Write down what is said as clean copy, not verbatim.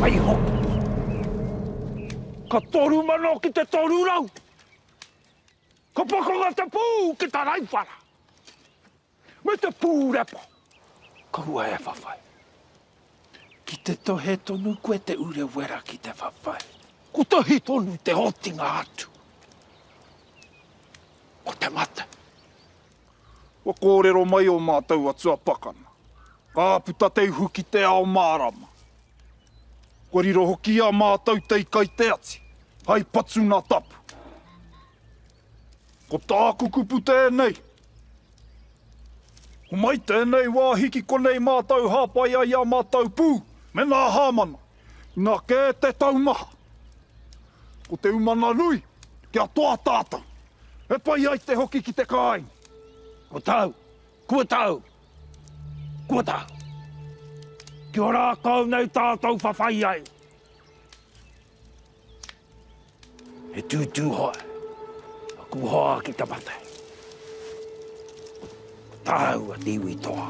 Waihoki, ka 3000 ki te 300! Ka pakanga te pū ki te raiwhara! Me te pū repo! Kaua e whawhai. Ki te tohe tonu koe te Urewera ki te whawhai. Kotahi tonu te otinga atu. Ko te mate. Kua kōrero mai ō mātou atua pakana. Ka puta te ihu ki te ao mārama. Kua riro hoki i a mātou te ika i te ati, hai patuna tapu. Ko tāku kupu tēnei. Homai tēnei wāhi ki konei mātou hāpai ai ā mātou pū me ngā hāmana, inā kē te taumaha. Ko te umana nui, kia toa tātou. E pai ai te hoki ki te kāinga. Kua tau! Kua tau! Kua tau! Kia rākau nei tātou whawhai ai. He tūtū hoe, aku hoa ki te mate. Ko tāu a te iwi toa.